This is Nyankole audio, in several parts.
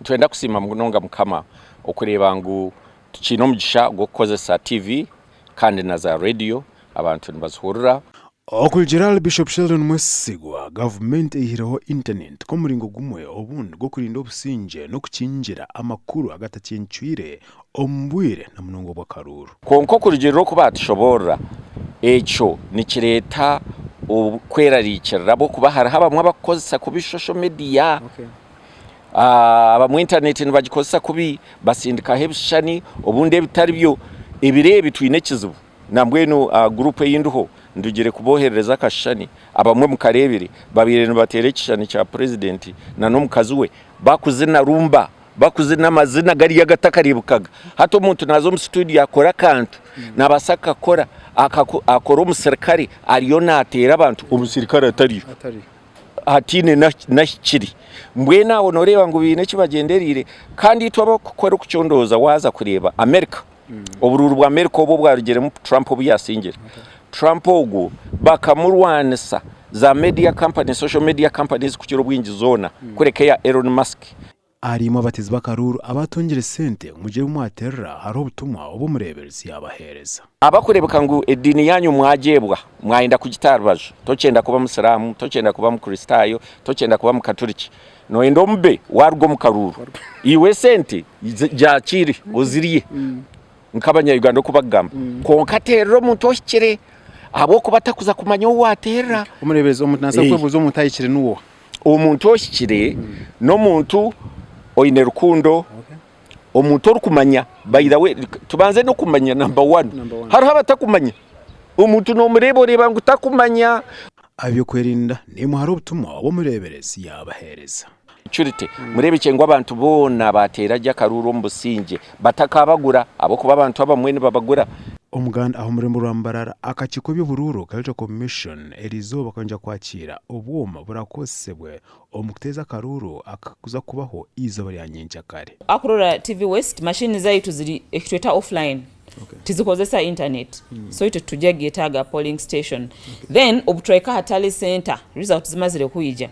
Nitwenda kusiima munonga Mukama okureeba ngu tukiine omugisha gw'okukozesa TV kandi na za rediyo abantu nibazihurira. Okurugiirira ahari Bishop Sheldon Mwesigwa, gavumenti eihireho intaneti nk'omuringo gumwe obundi gw'okurinda obusingye n'okukingira amakuru agatacencwire omu bwire na munonga obw'akaruuru. Kwonka okurugiirira oku baatushoboorora, ekyo nikireeta okwerarikirira ahabw'okuba hariho abamwe abarikukozesa kubi shosho mediya, abamwe intaneti nibagikozesa kubi batsindikaho ebishushani obundi ebitari byo. Ebiro ebi twine ekizibu nambwenu guruupu ei ndiho ndugire kubooherereza akashushani abamwe mukareebire babaire nibateera ekishushani kya purezidenti n'omukazi we barikuzina rumba. Bakuzina amazina gariya agatakareebekaga. Hati omuntu naaza omu situdiyo akora akantu, naabaasa kukakora, akore omusirikare ariyo naateera abantu, omusirikare atariyo, hataine n'ahi kiri. Mbwenu aho nooreeba ngu baine eki bagyendereire. Kandi itwe abarikukora okucondooza waaza kureeba America, oburuuru bwa America obu obwarugiremu Trump obu yaasingire, Trump ogwo bakamurwanisa za media companies, social media companies kukira obwingi zoona kureka eya Elon Musk. Ahari imwe abateezi b'akaruuru abaatungire sente mugire obu mwaterera hariho obutumwa obu omureeberezi yaabaheereza. Abakureebeka ngu ediini yaanyu mwagyebwa mwayenda kugita aha rubaju, tokyenda kuba musiraamu, tokyenda kuba mukristaayo, tokyenda kuba mukaturiki, noyenda omube waaruga omu karuuru. Iwe esente gyakiire ozirye nk'abanya-Uganda oku bakugamba. Kwonka teerera omuntu ohikire ahabw'okuba takuza kumanya ou waateerera. Omureeberezi, omuntu naabaasa kwebuuza omuntu ahikire niwe oha? Omuntu ohikire n'omuntu oine rukundo, omuntu orikumanya by the way tubanze n'okumanya namba wani, hariho abatakumanya, omuntu nomureeba oreeba ngu takumanya. Ahabw'okwerinda naimwe hariho obutumwa obu omureeberezi yaabaheereza. Security, mureebekye ngu abantu boona baateera gye akaruuru omu busingye batakaabagura ahabw'okuba abantu abamwe nibabagura. Omuganda aha omurembo rwa Mbarara, akakiiko k'eby'oburuuru ka Electoral Commission eriizooba kwongyera kwakiira obwoma burakozesebwe omu kuteeza akaruuru akakuza kubaho eizooba rya nyenkyakare. Akurora TV West machine zaitu ziri ekitweta offline tizikozesa internet so itwe titujja gyetaaga polling station then obutwahika aha tally center results zimazire kwija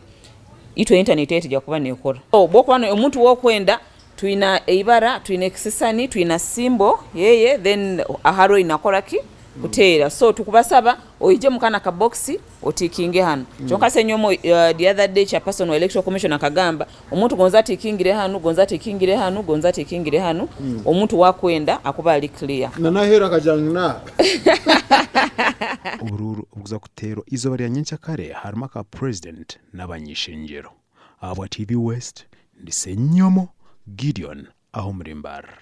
itwe internet etija kuba nekora. Obwokuba omuntu wokwenda Twina eibara, twina ekisisani, twina symbol yeye then ahari oyina kukora ki? Kuteera. So tukubasaba oije mu kano akabokisi otikinge hanu. Kyonka Ssenyomo the other day chairperson wa electoral commission akagamba omuntu gonza atikingire hanu, gonza atikingire hanu, gonza atikingire hanu, omuntu wakwenda akuba ari clear. Na n'aheeru akagira ngu naaba. Oburuuru obukuza kuteerwa eizooba rya nyenkyakare harimu aka Purezidenti n'abany'ishengyero. Ahabwa TV West, ndi Ssenyomo Gideon aha omuri Mbarara.